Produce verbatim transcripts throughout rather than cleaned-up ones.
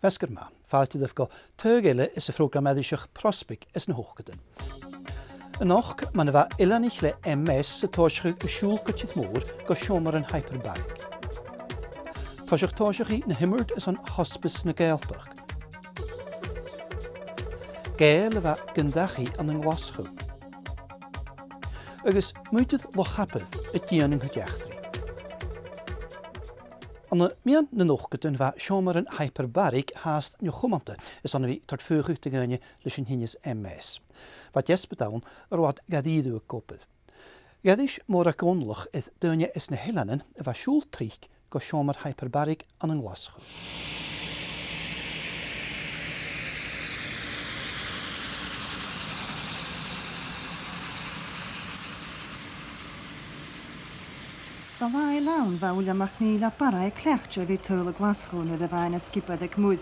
Feasgar math, fàilte dhuibh gu taghadh eile às a' phrògram aithriseach Prosbaig anns na h-ochdadan. A-nochd, mar a bha eileanaich le M S a' tòiseachadh a' siubhal gu tìr-mòr gu seòmar an hyperbaric. Toiseach tòiseachaidh na h-iomairt airson Hospice na Gàidhealtachd. Gàidheal a bha gun dachaigh ann an Glaschu. Agus muinntir Loch Abair a' dìon an cuid eachdraidh. Ann am meadhan nan ochdadan bha seòmar an hyperbaric fhathast neo-chumanta airson a bhith a' toirt faochadh do dhaoine leis an tinneas M S. Bha deasbad ann air a bha iad ga dhìreadh ag obair. Dh'aithris Mòrag Dhòmhnallach air daoine às na h-eileanan a bha a' siubhal tric gu seòmar hyperbaric ann an Glaschu. Dà latha eile ann, bha Uilleam MacNèill à Barraigh cleachdte a bhith a' tadhal a Ghlaschu nuair a bha e na sgiobair aig muir.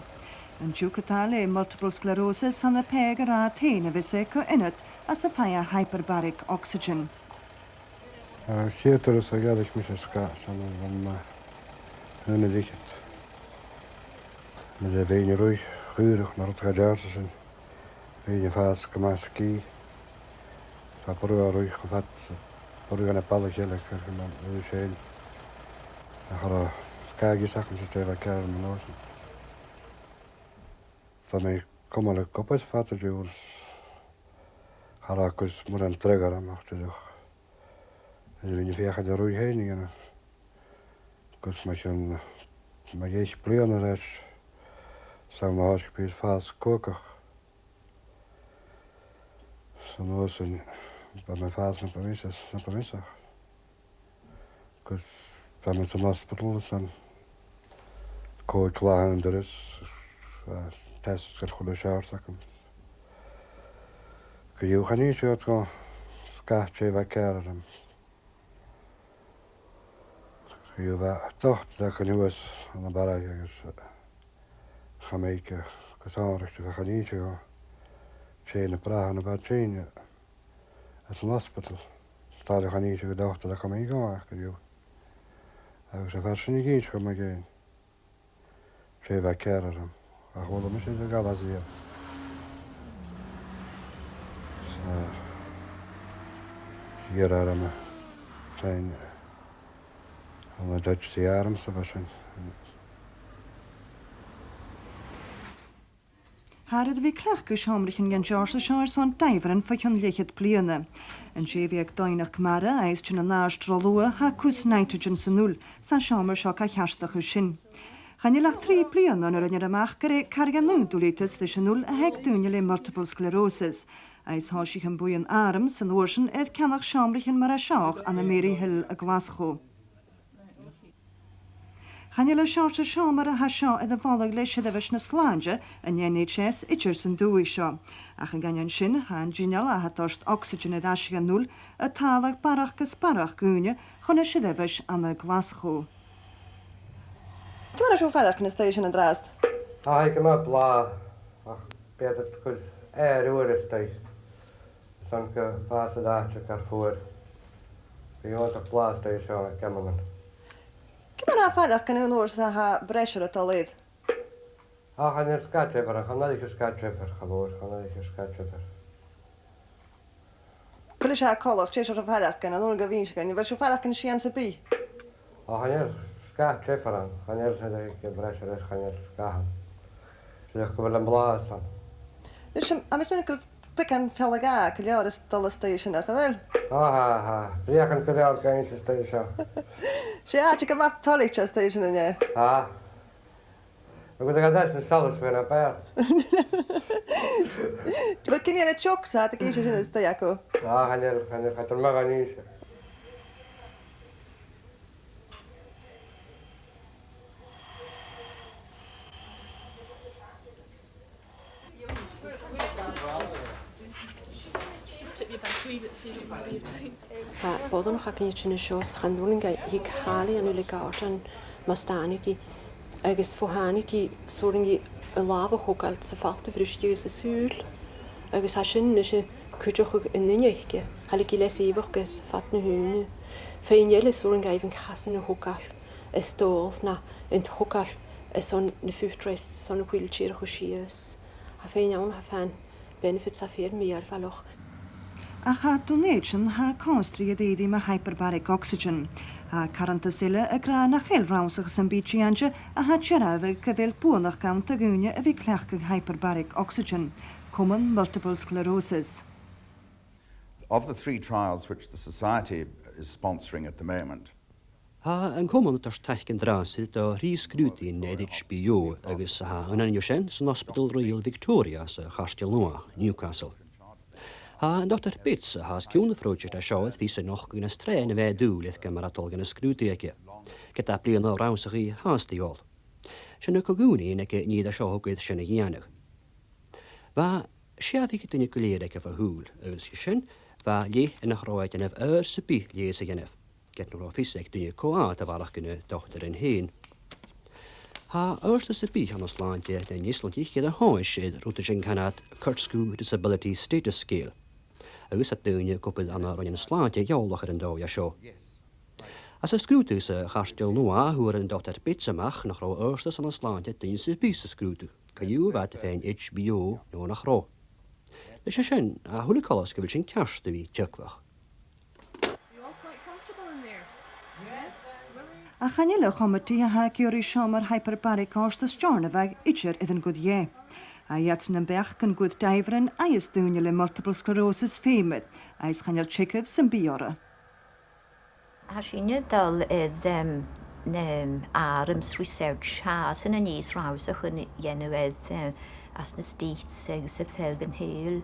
An Diùc a tha le multiple sclerosis, tha na pàighean ag ràdh fhèin a bhios e co-ionad às a' phàigheadh hyperbaric oxygen. A' chiad turas a dh'aithris mise sgath, 's ann a bha mi, eh, aon-deug. Nuair a bha mi a' ruith, chuireadh mi rud ga deàrrsadh sin. Bha mi a' fàs gu math sgìth. 'S a' bruidhinn a' ruith cho fad, 's a' bruidhinn na balaich eile, gu math, eh, sean. Ach cha robh sgath a dh'fhios agam-sa dè bha ceàrr mun uair sin. Bha mi a' cumail gu bhith fada an-diugh, cha robh gus mòran dragh orm ach dìreach. Bha mi a' feuchainn ri ruith fhèin a dhèanamh. Gus mu dheich, mu dheich bliadhna air ais, 's ann a thòisich mi a' fàs cumhachdach. 'S an uair sin, bha mi a' fàs na bu mhiosa, na bu mhiosa. Gus bha mi san ospadal airson còig latha an turas, eh, tests a h-uile seòrsa agam. Co-dhiù, chan innis iad dhomh sgath dè bha ceàrr orm. Co-dhiù, bha dotair againn shuas ann am Barraigh agus, eh, chaidh mi gu, gu sònraichte, bha, chan innis iad dhomh dè na bràithrean a bha a' tighinn às an ospadal. 'S toil leam, chan innis an dotair againn dhomh ach co-dhiù. Agus a' bhàs sin a dh'innis dhomh mu dheidhinn dè bha ceàrr orm. Ach chuala mise gu bheil e seo. 'S a dh'iarr e orm fhèin an dèidh dha armsa a bha sin. Thathar air a bhith a' cleachdadh seòmraichean den t-seòrsa seo airson diamhran bho chionn leth-cheud bliadhna. An dèidh a bhith aig doimhneachd mara agus tighinn an-àirde ro luath, tha cus nitrogen san fhuil, 's tha an seòmar seo ga cheartachadh sin. Chan eil ach trì bliadhna on a rinn iad a-mach gur e ceithir air fhichead duilgheadas leis an fhuil a th' aig daoine le multiple sclerosis, agus thòisich am buidheann arm san uair sin air ceannach seòmraichean mar a tha seo ann am Maryhill à Glaschu. Chan eil an seòrsa seòmar a tha seo air a mholadh le seirbheis na slàinte, an N H S, idir san dùthaich seo. Ach an cànan sin, tha an t-inneal a tha a' toirt oxygen air ais dhan fhuil a' tàladh barrachd is barrachd dhaoine chun na seirbheis ann an Glaschu. Ciamar a tha sibh a' faireachdainn an-dràsta? Tha e gu math blàth, ach b' fheudar gus aon uair a-staigh. 'S ann gu fàs an àite car fuar. Bidh e iontach blàth a-staigh an seo aig amannan. Ciamar a tha faireachdainn aon uair 's a tha pressure a' dol air? Ach chan eil sgath diofar, chan eil sgath diofar, cha mhòr, chan eil sgath diofar. Cò ris a tha e coltach, dè seòrsa faireachdainn, an urrainn dhomh innse dhuinn, a bheil sibh a' faireachdainn sìon sam bith? Ach chan eil sgath diofar ann, chan eil, chan eil sgath pressure is chan eil sgath ann. 'S e gu bheil am blàths ann. Is, um, tha mi a' smaoineachadh gu bheil beagan fealla-dhà gu leòr a' dol a-staigh an sin, nach eil? Tha, tha, tha. Breugan gu leòr ga innse a-staigh an seo. 'S e àite gu math toilichte a-staigh an sin, an e? Tha. Agus a' gabhail na solas fhèin a b' fheàrr. A bheil cinnidh na teocs a tha ag innse sin a-staigh agaibh? Tha, chan eil, chan eil, cha toil leam a bhith ga innse. Tha boireannach againn an seo, 's chan urrainn dhi a dhol a dh'fhaicinn gu h-àraidh an uile gàirdean mus tàinig i, agus bho thàinig i, 's urrainn dhi a làmh a thogail 's a falt a bhriseadh 's a sùil, agus tha sin a-nise a' cuideachadh an duine aice, cha leig i leas èigheachd air fad na h-ùine. Feadhainn eile, 's urrainn dhaibh an casan a thogail a-staigh no an togail airson na footrest, airson a' wheelchair a chur sìos. Tha feadhainn ann a tha a' faighinn benefits a tha fìor mhìorbhaileach. Ach tha Dùn Èideann, tha còmhstri a' dèanamh mu hyperbaric oxygen. Tha carthannas eile ag ràdh nach eil rannsachadh sam bith dèante a tha a' dearbhadh gu bheil buannachd ann do dhaoine a bhith a' cleachdadh hyperbaric oxygen, coman multiple sclerosis. Of the three trials which the Society is sponsoring at the moment, tha an comann a' toirt taic an-dràsta do thrì sgrùdaidhean air H B O agus tha an aon dhiubh sin san Ospadal Royal Victoria sa Chaisteal Nuadh, Newcastle. Tha an Dotair Bates, a tha os cionn a' phròiseact seo, air fios a nochdadh nas tràithe na bha e a' dùil air gum bu mhath a thoirt dha na sgrùdaidhean aige, ged a tha bliadhna rannsachadh fhathast ri dhol. Sin na co-dhùnaidhean aig an ìre seo a thug sin a dhèanamh. Bha sia fichead duine gu lèir aige fo shùil, agus ri sin, bha leth nach robh e a' dèanamh adhar sam bith leigheas a dhèanamh, ged nach robh fios aig duine cò iad a bharrachd air an dotair fhèin. Tha adhartas sam bith ann an slàinte nan euslaintich air a thomhas air rud a tha sin a chanadh corkscrew disability status scale, agus tha daoine ag obair ann an roinnean slàinte eòlach air an dòigh seo. Anns an sgrùdadh sa Chaisteal Nuadh, fhuair an Dotair Bates a-mach nach robh adhartas ann an slàinte duine sam bith sa sgrùdadh, co-dhiù a bha iad a' faighinn H B O no nach robh. Leis a sin, tha a h-uile coltas gu bheil sin ceart a bhith teagmhach. Ach chan eil a' chomataidh a tha ag iarraidh seòmar hyperbaric a thoirt a-steach a bhith idir air an cur dheth. Tha iadsan am beachd gun cuir dàimhean agus daoine le multiple sclerosis feum air, agus chan eil teagamh sam bith orra. Tha sinne a' dol air, em, na, em, arms research, tha sin a-nis rannsachadh a dhèanamh air, em, anns na States agus air feadh an t-saoghail,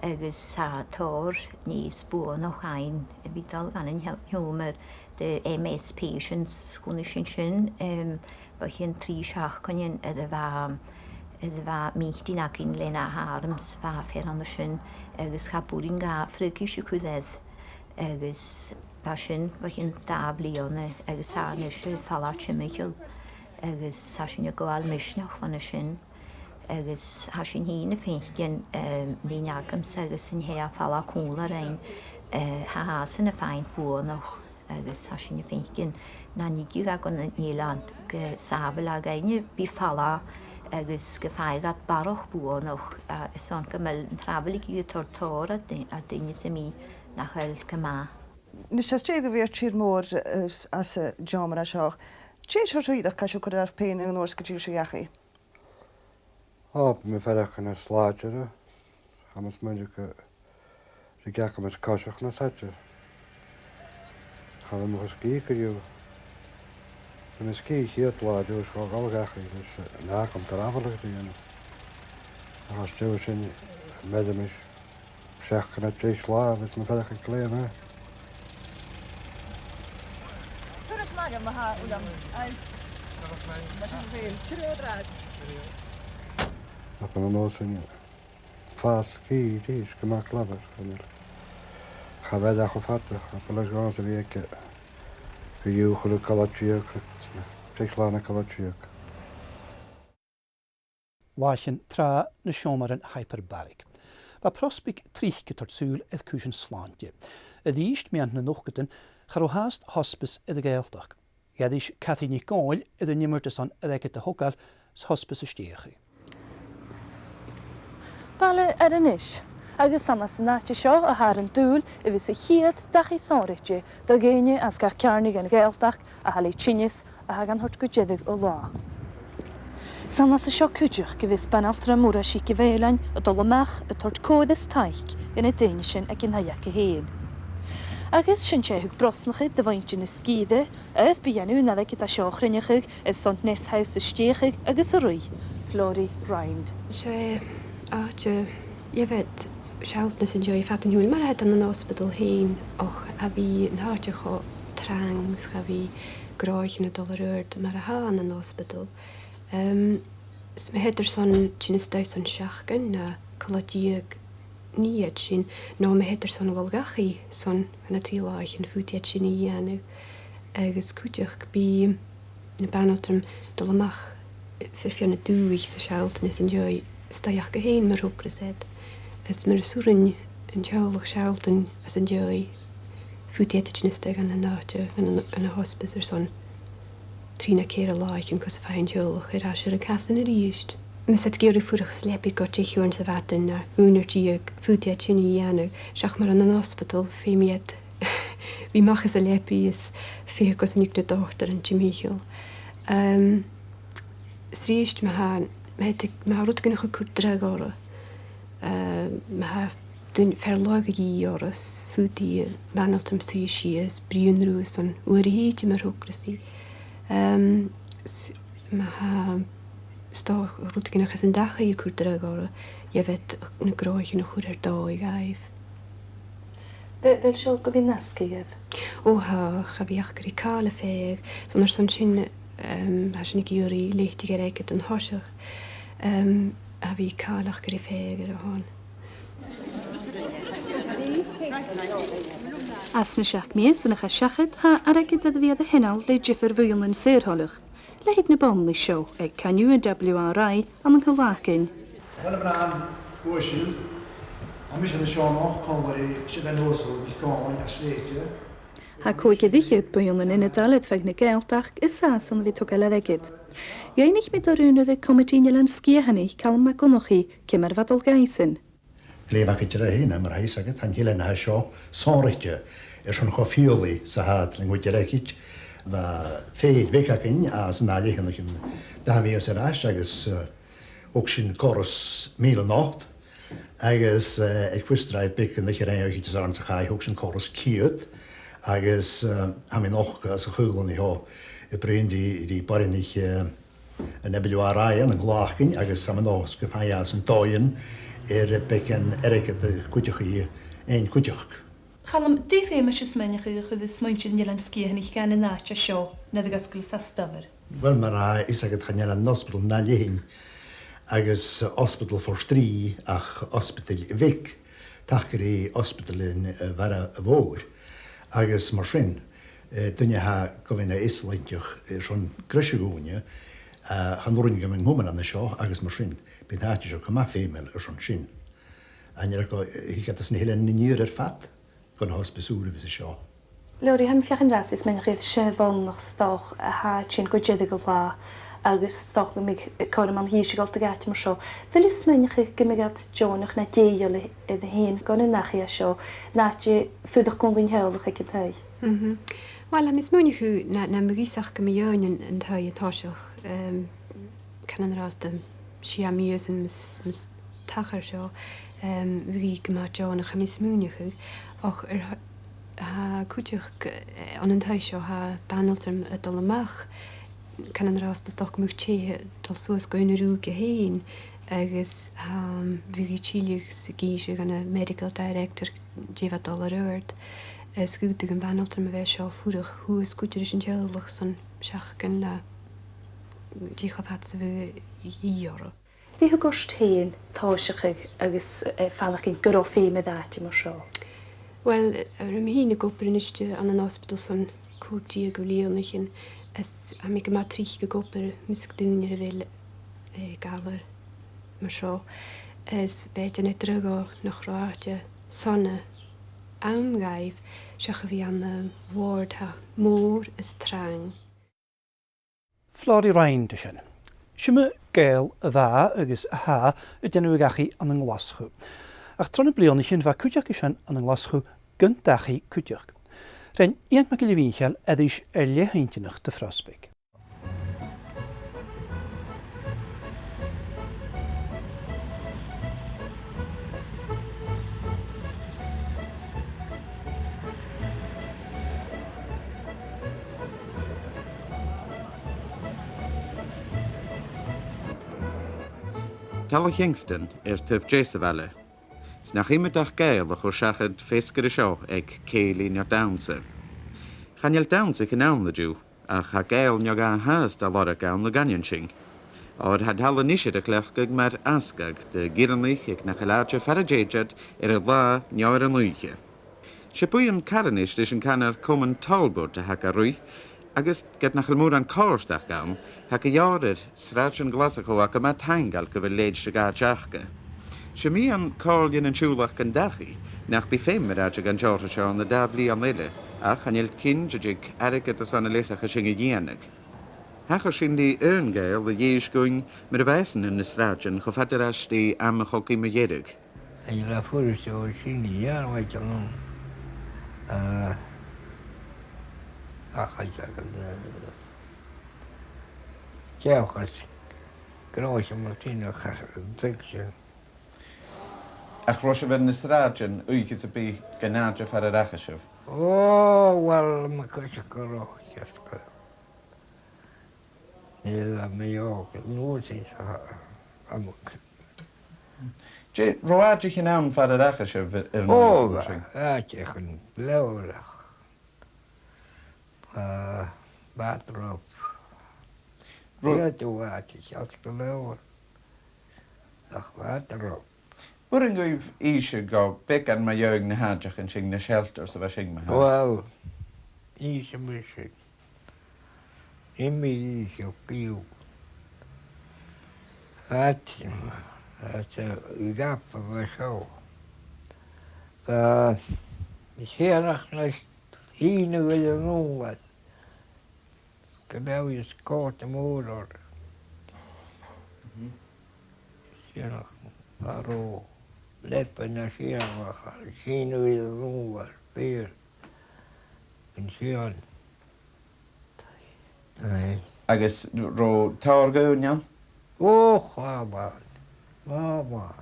agus tha tòrr a-nis buannachd fhaighinn a bhith a' dol dhan an t-, t-seòmar de M S patients, chunnaic sinn sin, em, bho chionn trì seachdainean air a bha, air a bha meeting againn le na h-arms, bha fear ann an sin, agus cha b' urrainn dha freagairt a chur air. Agus bha sin bho chionn dà bhliadhna agus tha e a-nis air falbh timcheall agus tha sinn a' gabhail misneachd bhon a sin. Agus tha sinn fhìn a' faicinn, eh, an duine agamsa agus an tè a tha a' falbh còmhla rinn, eh, tha esan a' faighinn buannachd agus tha sinn a' faicinn nan tigeadh e gun an eilean gu sàbhail againne a bhith a' falbh agus gum faigheadh iad barrachd buannachd, a, airson gum bi an travel aige a' toirt tòrr à dui-, à duine sam bith nach eil gu math. Nis, às dèidh a bhith air tìr-mòr, eh, anns an t-seòmar seo, dè seòrsa oighreachd a tha sibh a' cur oirbh fhèin aig an uair 's gun till sibh dhachaigh? Ò, bha mi a' faireachdainn nas slàintere. Tha mi a' smaoineachadh gun robh agam nas coiseachd na tha idir. Cha robh mi cho sgìth co-dhiù. Bha mi sgìth a' chiad latha, an dèidh sin, gu dol dhachaigh, agus, eh, chan eil agam travel a dhèanamh. Ach às dèidh sin, meud mise seachdain no deich latha, agus mi a' faireachdainn glè mhath. Turas math, ma-thà, Uilleam. Agus mar sin fhèin. Cheerio an-dràsta. Ach bha mi an uair sin a' fàs sgìth, dìreach gu math clever, chan eil. Cha bhi e cho fada, ach bu leis dhòmhsa a bhith aige gu dtí a' chuile cola-deug, deich latha na cola-deug. Làithean tràth, na seòmraichean hyperbaric. Bha Prosbaig tric a' toirt sùil air cùisean slàinte. A-rithist, meadhan nan ochdadan, cha robh fhathast hospice air a' Ghàidhealtachd. Dh'aithris Catherine NicDhòmhnaill air an iomairt airson airgead a thogail 's hospice a stèidheachadh. Baile Inbhir Nis, agus 's ann às an àite seo a thathar an dùil a bhios a' chiad dachaigh sònraichte do dhaoine às gach ceàrnaidh den Ghàidhealtachd a tha le tinneas a tha gan toirt gu deireadh an latha. 'S ann às a seo cuideachd a bhios banaltraim Mhuire Sìge Mhaoilein a' dol a-mach a' toirt còir is taic dha na daoine sin aig an taigh aca fhèin. Agus sin tè a thug brosnachadh do mhuinntir na sgìre, oir bu dheidhinn an airgid a tha seo a chruinneachadh airson Ness House a stèidheachadh agus a ruith, Florrie Rind. 'S e àite a bha iad a' sealltainn an dèidh fad an t-siubhail mar a tha iad ann an ospadal fhèin, ach cha bhi an t-àite cho trang 's cha bhi gnothaichean a' dol air adhart mar a tha ann an ospadal. Em, 's ma thèid iad airson tinneas a-staigh airson seachdain no cola-deug nì iad sin, no ma tha iad airson a dhol dhachaigh son na trì làithean, faodaidh iad sin a dhèanamh. Agus cuideachd bidh na banaltram a' dol a-mach air feadh na dùthaich 's a' sealltainn às an dèidh 's dòcha gu h-aon mar a thogras iad. Is mura 's urrainn an teaghlach sealltainn às an dèidh, faodaidh iad tighinn a-steach dhan an àite, dhan an, dhan an hospice airson trì no ceithir làithean gus am faigh an teaghlach air ais air an casan a-rithist. Mas iad ag iarraidh fuireach sa leabaidh gu deich uairean sa mhadainn no aon uair deug, faodaidh iad sin a dhèanamh, seach mar ann an ospadal, feumaidh iad bhith a-mach às an leabaidh is feitheamh gus an tig na dotairean timcheall. Ehm, 's a-rithist, ma tha, ma tha, ma tha rudeigin a' cur dragh orra, eh, ma tha duine, fear-lagha a dhìth orra, is faodaidh am banaltram suidhe sìos, bruidhinn riutha airson uair a thìde mar a thogras i. Ehm, s-, ma tha, 's dòcha rudeigin a chì iad an dachaigh a' cur dragh orra, gheibh iad na gnothaichean a chur air dòigh dhaibh. Bheil, bheil seo gu bhith nasgaidh dhaibh? Ò, tha, cha bhi aca ri càil a phàigheadh. 'S ann airson sin, ehm, tha sinn ag iarraidh leithid a dh'airgead an toiseach. Ehm, cha bhi càil aca ri phàigheadh air a shon. Anns na seachd mìosan a chaidh seachad, tha airgead air a bhith air a thional le diofar bhuidhnean saor-thoileach. Leithid na bun leis seo aig Can You and W R I ann an Caol Àcain. Bhuel, a bhràithrean, uaisle, tha mise an seo a-nochd còmhla ri Siobhán Uasal NicDhòmhnaill à Slèite. Tha còig air fhichead buidheann ionadail air feadh na Gàidhealtachd an sàs ann a bhith a' togail airgead. Dh'fhaighnich mi do rùnaire Comataidh an Eilein Sgitheanaich, Calum MacDhonnchaidh, ciamar a bha dol dhaibhsan. Glè mhath gu dearbh fhèin, mar a tha fhios agad, tha an t-eilean a tha seo sònraichte airson cho fialaidh 's a tha iad len cuid airgid. Bha fèill bheag againn anns an ath leathanach an dà mhìos air ais agus, eh, thog sinn còrr is mìle not. Agus, eh, aig Fitzroy beag an oidhche roimhe, oidhche Disathairne sa chaidh, thog sinn còrr is ceud. Agus, eh, tha mi a-nochd anns a' chaolan an seo a' bruidhinn ri, ri boireannaich, eh, an W R I ann an Caol Àcain agus tha mi an dòchas gum faigh iadsan dòighean air beagan airgid a chuideachadh, fhèin-chuideachd. Calum, dè feum a tha sibh a' smaoineachadh a chuireas muinntir an Eilein Sgitheanaich dhan an àite seo nuair a dh'fhosglas e as t-fhoghar? Uill, mar a tha fhios agad, chan eil an ospadal na leth-cheud agus ospadal Phort Rìgh ach ospadal bheag, taca ri ospadal an, eh, Bharra Mhòir. Agus mar sin, eh, duine a tha gu bhith na easalainnteach, eh, airson greis a dh'ùine, eh, chan urrainn dhomh an cumail an seo, agus mar sin, bidh an t-àite seo gu math feumail airson sin. An e gu, eh, thig iad às na h-eileanan an iar air fad gu na hospices ùra a bhios an seo. Leòdhraidh, tha mi a' feuchainn an-dràsta a' smaoineachadh air sèithear bhonn, 's dòcha, a tha a' tighinn gu deireadh an latha, agus 's dòcha gum bi cothrom ann dha-san a dhol dhan àite mar seo. A bheil thu a' smaoineachadh gum bi iad deònach no dèidheil air, air a thighinn gun an dachaigh seo, an àite fuireach còmhla ri teaghlach aig an taigh? Mhm. Uill, tha mi a' smaoineachadh na, nam biodh fios aca mu dheidhinn an, an taigh an toiseach, ehm, can an-dràsta sia mìosan mus, mus tachair seo, em, bhiodh i gu math deònach, tha mi a' smaoineachadh, ach air th-, tha cuideachd, eh, ann an taigh seo, tha banaltram a' dol a-mach, can an-dràsta 's dòcha gum biodh tè a' dol suas gu aon rùm gu h-aon, agus, em, bhiodh i a' tilleadh 's ag innse dhan a' medical director dè bha dol air adhart, is dh'fhaodadh am banaltram a bhith seo a' fuireach shuas gu deireadh an teaghlaich son seachdain no dè cho fad 's a bhiodh i, i orra. Dè thug ort fhèin tòiseachadh agus, eh, faireachdainn gun robh feum air àite mar seo? Uill, eh, bha mi fhìn ag obair a-niste ann an ospadal son còig deug bhliadhnaichean, is tha mi gu math tric ag obair am measg daoine air a bheil, eh, galar mar seo. Is bha e a' dèanamh dragh dhomh nach robh àite sona ann dhaibh, seach a bhith ann an, eh, ward a tha mòr is trang. Florrie Ryan a tha sin. 'S iomadh Gàidheal a bha agus a tha a' dèanamh dhachaigh ann an Glaschu. Ach tro na bliadhnaichean bha cuideachd an sin ann an Glaschu gun dachaigh cuideachd. Rinn Iain MacGilleMhìcheil aithris air leth inntinneach de Phrosbaig. Talla Kingston air taobh deas a' bhaile. 'S nach iomadh ach Gàidheal a chuir seachad feasgar an seo aig cèilidh no dannsa. Chan eil dannsa aig an àm an-diugh, ach tha Gàidheal no dhà fhathast a' lorg ann le gaineann sin. Oir tha an talla a-nis air a chleachdadh mar fhasgadh do dh'fhireannaich aig nach eil àite far an tèid iad air an latha no air an oidhche. 'S e buidheann caran a th' ann ris an canar Comann Talbot a th' aca ruith, agus ged nach eil mòran còmhradh ann, tha gu leòr air sràidean Ghlaschu a' cumail taingeil gu bheil leithid de dh'àite aca. 'S e miann Comhairle nan Siubhlach gun Dachaigh nach bi feum air àite dhen t-seòrsa seo ann an dà bhliadhna eile, ach chan eil cinnt a' tighinn airgid airson an leasachadh sin a dhèanamh. Thachair sin ri aon Ghàidheal a dh'èigh dhuinn mar a bha esan anns na sràidean cho fada air ais ri àm a' chogaidh mu dheireadh. An e le fuirist a bha sin a dhèanamh aig an àm? Eh, ach, ach, ach, eh, deoch is gnothach mar sin a chaidh an tric sin. Ach robh sibh air na sràidean oidhche sam bith gun àite far an rachadh sibh? Ò, uill, ma chuireas gu robh, just gu. Nì mi òg, nuair sin sa, am. Dè, robh àiteachan ann far an rachadh sibh air an oidhche sin? Ò, bha, àiteachan leòr ach. Ah, bha rud. Ro- Bha tu àite, just gu leòr. Ach bha rud. An urrainn dhuibh innse beagan mu dheidhinn na h-àiteachan sin, na shelters a bha sin ma-thà? Uill, innsidh mise. Nì mi innse, bidh. Àite, àite, ghabh a bha seo. Bha, 's e nach nas hìneadh an ùmhlachd. Gu bheil is còta mòr orra. Mhm. Sin a, a robh leapann a' siathach, sin a bhith a' rùmhar fìor. An sin. Aye. Agus robh tòrr dhaoine ann? Ò, cha mhòr. Cha mhòr.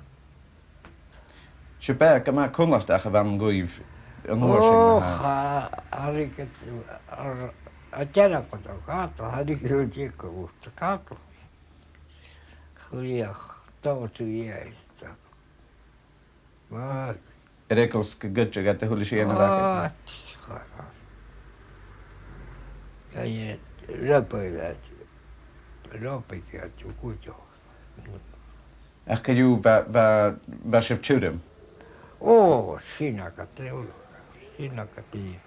'S e beatha gu math cunnartach a bh' ann dhuibh an uair sin, ma-thà. Ò, cha, cha robh iad, a, a' dèanamh gu do chadal, cha robh iad ag iarraidh gu do chadal. Chuireadh dòigh dheth. Mar. Air eagal 's gun cuidich iad a h-uile sìon a bh' aca. Ah, tch, cha, cha. Cha robh iad, robh iad, robh iad a' cuideachadh. Ach co-dhiù, bha, bha, bha sibh tioram? Ò, sin agad e, sin agad e.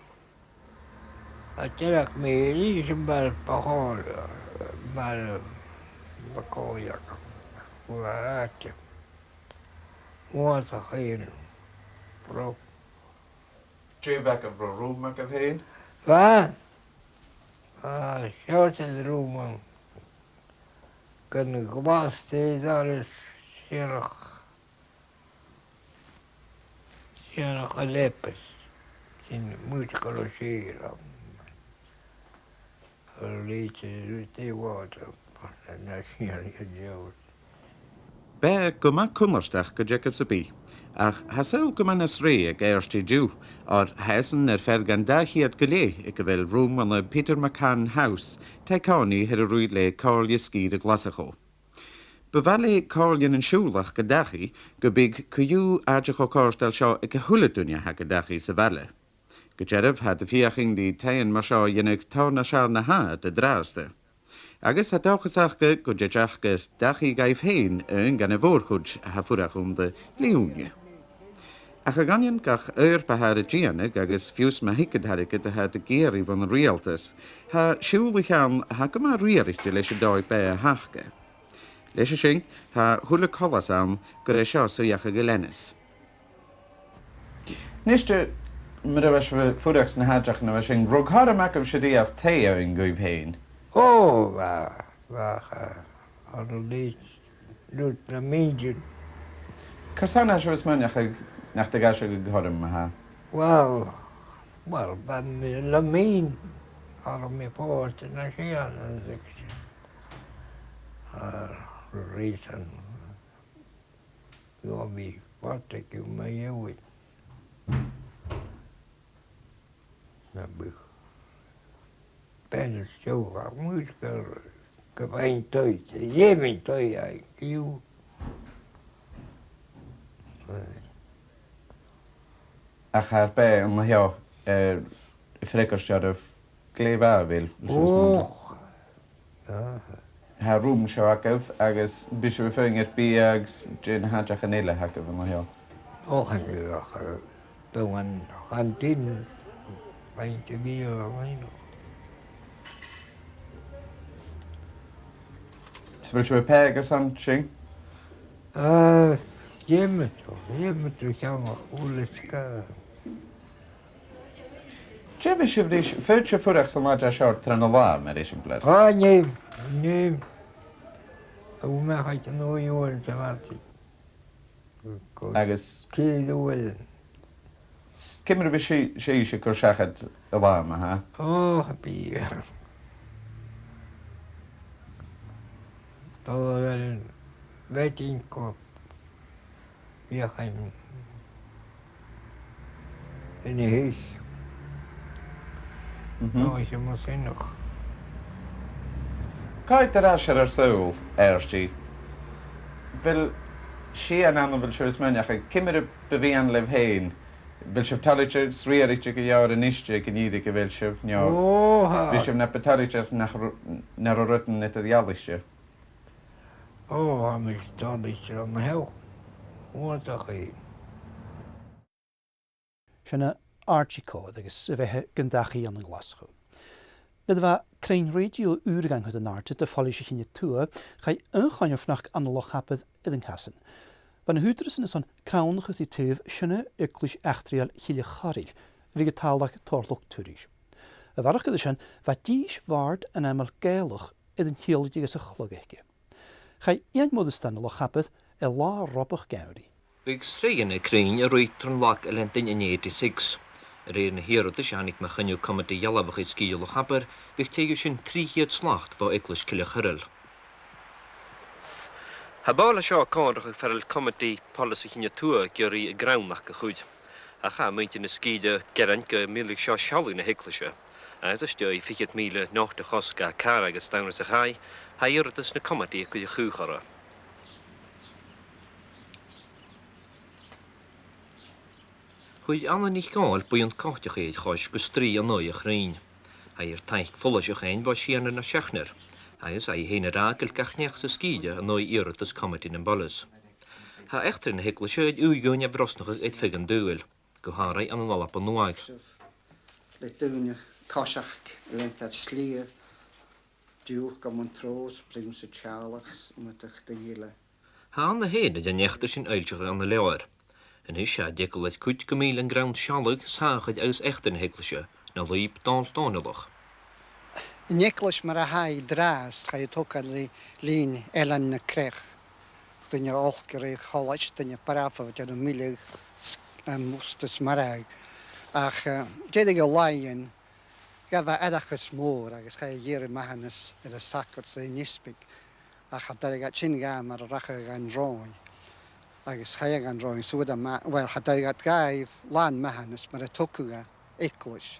Ach dìreach mi a-rithist mar bu chòir, mar bu chòir, bha àite. Uair a chaidh, bro. Dè bh' agaibh, robh rùm agaibh fhèin? Bha. Bha, seo an rùm ann. Gun glas e, dar is siarach. Siarach a leapas. Sin muid gu robh sìor ann. Ar leithid, rud a bh' ann, na siarach a leabhar. Beatha gu math cunnartach gu dearbh sam bith, ach tha saoghal gu math nas rèidh aig Eàirdsidh an-diugh, oir tha esan air fear dhen dà cheud gu leth aig a bheil rùm ann am Peter McCann House, taigh-còmhnaidh a tha air a ruith le Comhairle Sgìre Ghlaschu. Bu mhath le Comhairle nan Siubhlach gun Dachaigh gum biodh co-dhiù àite cho cofhurtail seo aig a h-uile duine a tha gun dachaigh sa bhaile. Gu dearbh, tha iad a' feuchainn ri taighean mar seo a dhèanamh tòrr nas fheàrr na tha iad an-dràsta. Agus tha dòchas aca gun tèid aca dachaigh dhaibh fhèin aon dhen a' mhòr-chuid a tha a' fuireach annta le ùine. Ach a dh'aindeoin gach oidhirp a tha iad a' dèanamh agus fiù 's ma thig an t-airgead a tha iad ag iarraidh bhon riaghaltas, tha siubhlaichean a tha gu math riaraichte leis an dòigh-beatha a th' aca. Leis a sin, tha a h-uile coltas ann gur e seo suidheachadh a leanas. Nise, mar a bha sibh a' fuireach sna h-àiteachan a bha sin, an robh cothrom agaibh-se a-riamh taigh fhaighinn dhuibh fhèin? Ò, bha, bha, cha, cha robh leithid, rud nam inntinn. Carson a tha sibh a' smaoineachadh nach do dh'fhàs sibh an cothrom, ma-thà? Uill, uill, bha mi nam inntinn, cha robh mi pòsta na sìon, an siud. A, reusan. Bha mi pàirt aige mu dheireadh. Na bu. Bean is teaghlach, muid gu, gu bhith taigh, dh'fheumadh taigh fhaighinn. Ach tha e beò an-seo, eh, freagairt oirbh glè mhath, a bheil, leis an smaoineachadh. Och. Aha. tha an rùm seo agaibh, agus bidh sibh a' faighinn air bìdh agus dè na h-àiteachan eile a th' agaibh an seo. O, chan eil ach, eh, dùthaich, chan eil, bainne bìdh a' bhliadhna. Is a bheil sibh a' pàigheadh airson sin? Eh, dh'fheumadh tu, dh'fheumadh tu a cheannach uile sgath. Dè bhios sibh ris, faod sibh fuireach san àite seo tron an latha, mar eisimpleir? Ah, nì, nì. Tha mi a' faicinn an uair sa bhad. Agus cèilidh uair. Ciamar a bhios si-, sibhse a' cur seachad an latha, ma-thà? O, bidh. Tha mi a' dol a bhith a' faighinn cupa bhiadh an, an-diugh. Mhm. Ò, 's e mo shìneadh. Càit air ais air ur saoghal, Archie? A bheil sìon ann a bheil sibh a' smaoineachadh, ciamar a bu mhiann leibh fhèin? A bheil sibh toilichte is riaraichte gu leòr a-nis aig an ìre gu bheil sibh, no... Ò, tha. Bidh sibh na bu toilichte nach ru-, nach robh rudan eadar-dhealaichte? Ò, tha mi toilichte an-seo. Uabhasach. Sin Archie Coyle agus a bheatha gun dachaigh ann an Glaschu. Nuair a bha cruinn rèidio ùr a' gabhail an àirde do Phoilis a' Chinn a Tuath, chaidh aon choimhearsnachd ann an Loch Abar air an casan. Bha na h-ùghdarrasan airson crann a chur ri taobh seana eaglais eachdraidheil Chille Choirill, a bhiodh a' tàladh tòrr luchd-turais. A bharrachd air sin, bha dithis bhàrd ainmeil Gàidhealach air an tiodhlaiceadh anns a' chladh aice. Chaidh Iain Moireasdan a Loch Abar air latha robach geamhraidh. Bhiodh sreathan na cruinn a' ruith tron lag a' leantainn an eighty-six. A rèir na h-iarrtais a thàinig mu choinneamh Comataidh Dhealbhachaidh Sgìre Loch Abar, bhiodh tè dhiubh sin trì cheud slat bho Eaglais Chille Choirill. Tha Bàla seo a' comharrachadh far a bheil Comataidh Poilis a' Chinn a Tuath ag iarraidh a' chrann aca a chur. Ach tha muinntir na sgìre a' gearain gum milleadh seo sealladh na h-eaglaise. Agus às dèidh fichead mìle not a chosg à càr agus dannsa a chaidh, tha iarrtas na comataidh a' cur a chùis orra. Chuir Anna NicDhòmhnaill buidheann coiteachaidh air chois gu strì an aghaidh a' chruinn. Tha i air taic follaiseach fhaighinn bho Sìona na Seachnar, agus tha i fhèin ag ràdh gu bheil gach neach san sgìre an aghaidh iarrtas Comataidh nam Poilis. Tha eachdraidh na h-eaglaise air ùidh dhuinn a bhrosnachadh air feadh an t-saoghail, gu h-àraidh ann an Alba Nuadh. Le daoine a' coiseachd, a' leantainn slighe, Diùc à Montrose, Prionnsa Teàrlach, is iomadach duine eile. Tha Anna fhèin air an eachdraidh sin fhoillseachadh ann an leabhar. A-nis, tha e ag eagal air cuid gu mìle an crann sealladh, sàmhchair agus eachdraidh na h-eaglaise, na lùib Dòmhnall Dòmhnallach. An eaglais mar a tha i an-dràsta, chaidh a thogail ri linn Ailean na Creach. Duine olc a rèir choltais, duine bràth a' dèanamh milleadh, s-, am, bùrn is marbhadh. Ach, eh, deireadh an laighe, ghabh e aithreachas mòr agus chaidh a dh'iarraidh mathanas air an sagart 's air an easbaig. Ach cha d' fhuair iad sin dheth mura rachadh e dhan ròin. Agus chaidh e dhan ròin, 's fhuair e ma-, uill, cha d' fhuair iad dhaibh làn mathanas mura togadh an eaglais.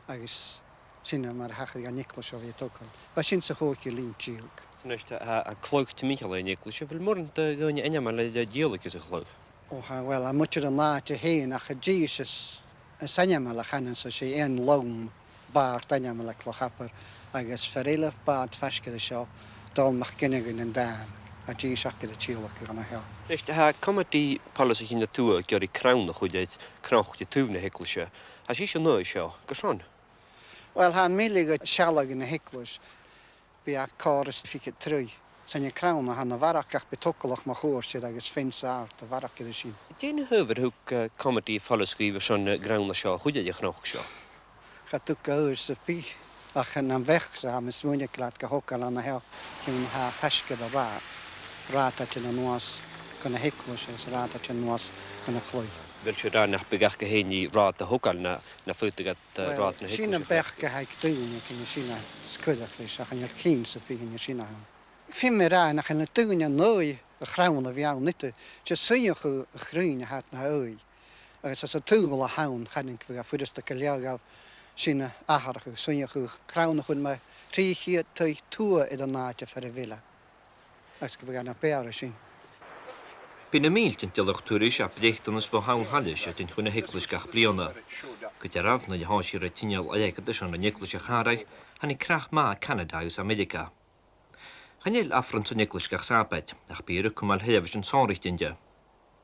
Agus sin mar a thachair dhan eaglais a bhith a' togail. Bha sin sa chòigeamh linn deug. Sin a-nis, tha, tha cladh timcheall air an eaglais. A bheil mòran de dhaoine ainmeil air an dìoladh sa chladh? Ò, tha, uill, tha muinntir an àite fhèin, ach an dithis as, as ainmeile, chanainn-sa, 's e Iain Lom, bàrd ainmeil aig Loch Abar, agus fear eile bàrd faisg air seo, Dòmhnall MacFhionghain an Dàn, a' dithis aca air an tiodhlacadh an seo. Nis, tha Comataidh Poilis a' Chinn a Tuath ag iarraidh crann a chur air cnoc ri taobh na h-eaglaise. Tha sibhse an aghaidh seo. Carson? Uill, tha am milleadh a' sealladh na h-eaglais. Bidh e còrr is fichead troigh. 'S ann an crann a th' ann a bharrachd, ach bidh togalach mun cuairt air agus fence àrd a bharrachd air sin. Dè na h-adhbhair a thug, eh, Comataidh Poilis dhuibh airson, eh, an crann seo a chur air a' chnoc seo? Cha tug e adhbhar sam bith, ach nam bheachd-sa, tha mi a' smaoineachadh gu bheil iad ga thogail an seo, chionn tha e faisg air an rathad. Rathad a' tighinn a-nuas gu na h-eaglais agus rathad a' tighinn a-nuas gu na cladh. A bheil sibh ag ràdh nach biodh aca fhèin ri rathad a thogail na, na faodadh iad, eh, rathad na h-eaglaise a thogail? Uill, sin am beachd a th' aig daoine, gun a sin a sguir iad ris, ach chan eil cinnt sam bith gun a sin a th' ann. Feumaidh mi ràdh nach eil na daoine an aghaidh a' chrann a bhith ann idir, 's e suidheachadh a' chruinn a tha iad na aghaidh. Agus anns an t-saoghal a th' ann, chanainn gu bheil e furasta gu leòr dhaibh sin atharrachadh, suidheachadh, crann a chur mu thrì cheud taigh tuath air an àite far a bheil e. Agus gu bheil e na b' fheàrr sin. Bidh na mìltean de luchd-turais à Breatainn is bho thall thairis a' tighinn chun na h-eaglais gach bliadhna. Gu dearbh, nuair a thòisich iad a' tionndadh airgead airson an eaglais a chàradh, thàinig cnap math à Canada agus Ameireaga. Chan eil aifreann san eaglais gach Sàbaid, ach bidh iad a' cumail sheirbheisean sònraichte an-diugh.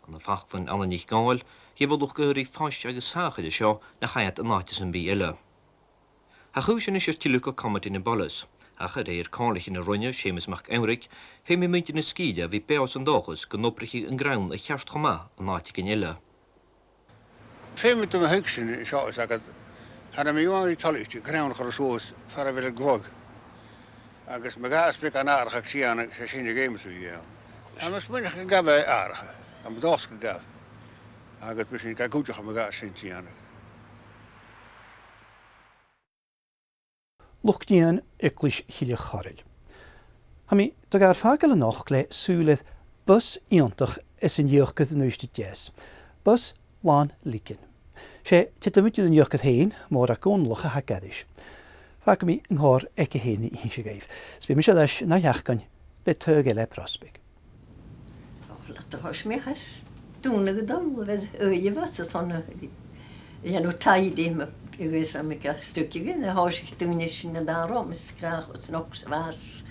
Ann am faclan Anna NicDhòmhnaill, gheibh an luchd-adhraidh faisg agus sàmhchair an seo na chaidh iad an àite sam bith eile. Tha cùisean a-nis air tilleadh gu comataidh na bpoilis, ach a rèir comhairlichean a rinneadh, Seumas MacEanraig, feumaidh muinntir na sgìre a bhith beò san dòchas gun obraicheadh an crann a cheart cho math an àiteigin eile. Feumaidh tu, ma thuigsinn seo, is agad, tha mi a' dol a dh'fheuchainn toilichte crann a chur suas far a bheil an cladh. Agus ma ghabhas beagan atharrachadh a dhèanamh, 's e sin a dh'fheumas a dhèanamh. Tha mi a' smaoineachadh gun gabh e atharrachadh, tha mi an dòchas gun gabh. Agus bidh sinn ga chuideachadh ma ghabhas sin a dhèanamh. Luchd-eòin Eaglais Chille Choirill. Tha mi de dh'fhàgail a-nochd le sùil air bus iongantach às an Ìochdar an Uibhist a Deas. Bus làn liogan. 'S e tè de mhuinntir an Ìochdair fhèin, Mòrag Dhòmhnallach, a th' aige ris. Fàgaidh mi an còrr aige fhèin innse dhuibh. 'S bidh mise air ais an ath-sheachdain le taghadh eile à Prosbaig. Ò, leat a thòisich mi, chaidh dùnadh gu dol a bhith a' dol a bhus airson a dhèanamh tidy, ma, agus bha mi ga stiùireadh, a thòisich daoine sin a' dol a-mach, is crach is noc sa bhus.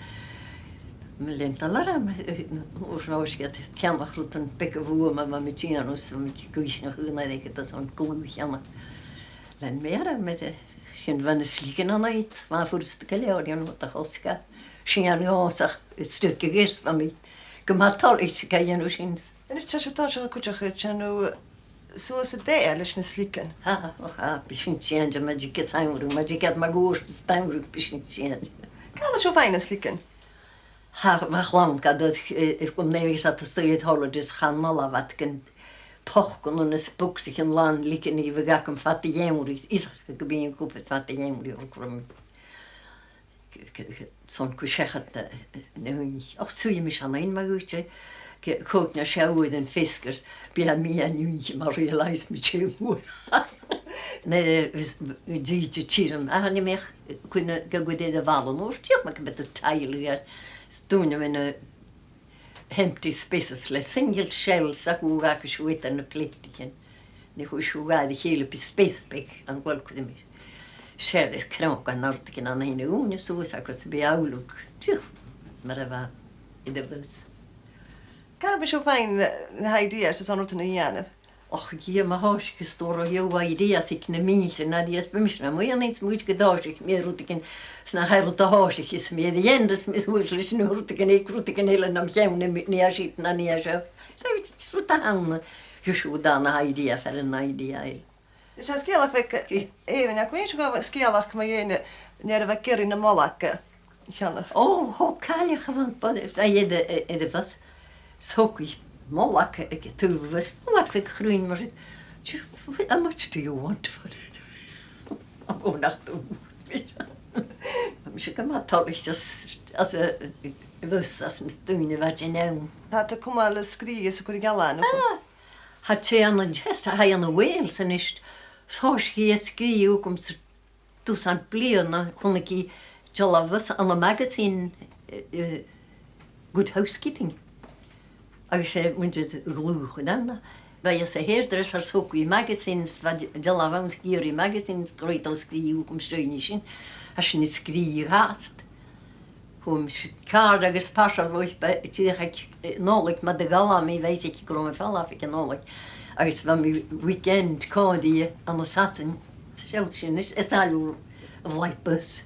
Mu linn dol orm, eh, thòisich iad a' ceannach rudan beaga bhuama, bha mi a' dèanamh, is bha mi a' cuimhneachadh na rèiche airson glùin cheana. Lean mi orm, eh, sin bha na sligean an aghaidh, bha furasta gu leòr, dèanamh a' chosg. Sin an uair sin, stiùireadh, bha mi gu math toilichte ga dhèanamh sin. A-nis, tha sibh a' tòiseachadh cuideachd a' dèanamh suas an taigh leis na sligean. Tha, ò, tha, bidh sinn a' dèanamh mar a thig an t-samhradh, mar a thig iad mun cuairt san t-samhradh, bidh sinn a' dèanamh. Càit a bheil sibh a' faighinn na sligean? Tha, bha a' chlann gad, eh, eh, gun robh iad a' dol a-staigh air holidays, chan eil iad gun pocannan is bogsaichean làn liogan a bhiodh agam fad a' gheamhraidh, is, is gum biodh an cupa fad a' gheamhraidh, ò, gu robh mi c-, c-, c-, son cur seachad na, na h-uinneig. Och, suidhidh mise an sin ma dh'fhaodte, c-, còig no sia uairean feasgar, bidh mi an uinneig mar a realize mi tè mòr. Na, is, dìde tìrim, a, nì mi ach cuine ga gcuid de bhalla an uair, dìreach mar gum biodh tu tile air, 's dùineadh mi na empty spaces le single shells a chuireadh aca suas air na pleitichean. Nì chuir sibh gu lèir a chèile bidh space beag ann, uill, cuiridh mi shell is cnòcan àrd aig an àm a dh'fheumas sibh suas agus bidh e ullamh, tiugh, mar a bha e aig a' bhus. Càit a bheil sibh a' faighinn na h-ideas airson rudan a dhèanamh? Och, a Dhia, ma thòisicheas tu ro dheagh ideas aig na mìltean, na ideas, bidh mise nam aonar, is mi gu dòigheil, mi rudeigin, 's nach e rud a thòisicheas mi, a dhèantas mi suas leis na rudeigin, aig rudeigin eile nam cheann, nì, nì e siud, no nì e seo. So, it's, it's rud a th' ann, you should have an idea for an idea. Tha sgeulachd bheag, eh, Eòghainn, a bheil cuimhne agad air sgeulachd mu dheidhinn nuair a bha iad ag iarraidh na molaga a cheannach? Ò, tha cailleach a bh' ann, bha, bha e air, air, air a' bhus. 'S thog i molag aig taobh a' bhus, molag bheag chruinn mar sin. "Do you, how much do you want for it?" Ò, nach tu. Bha mise gu math toilichte às, às a', a' bhus, às na daoine a bha ann. Tha iad a' cumail an sgrìobhadh 's a' cur a' ghealladh, no? Ah, tha tè ann an Chester, tha i ann an Wales a-nis. 'S thòisich i a' sgrìobhadh thugam-sa dusan bliadhna, chunnaic i dealbh anns a' magazine, eh, eh, Good Housekeeping. Agus 's e muinntir dhlùth a bh' ann. Bha i anns a' hairdresser, 's thog i magazines, bha de-, dealbh ann, 's dh'iarr i magazines, gun robh iad a' sgrìobhadh thugam-sa an sin. Tha sinn a' sgrìobhadh fhathast. Chùm sinn càr agus parcel bhuaithe, b' e, dìreach aig, eh, Nollaig, ma do dh'fhalbh mi, bha fhios aige gun robh mi a' falbh aig an Nollaig. Agus bha mi weekend còmhla rithe ann an Sasainn, 's e sin, is, is e a' bhus.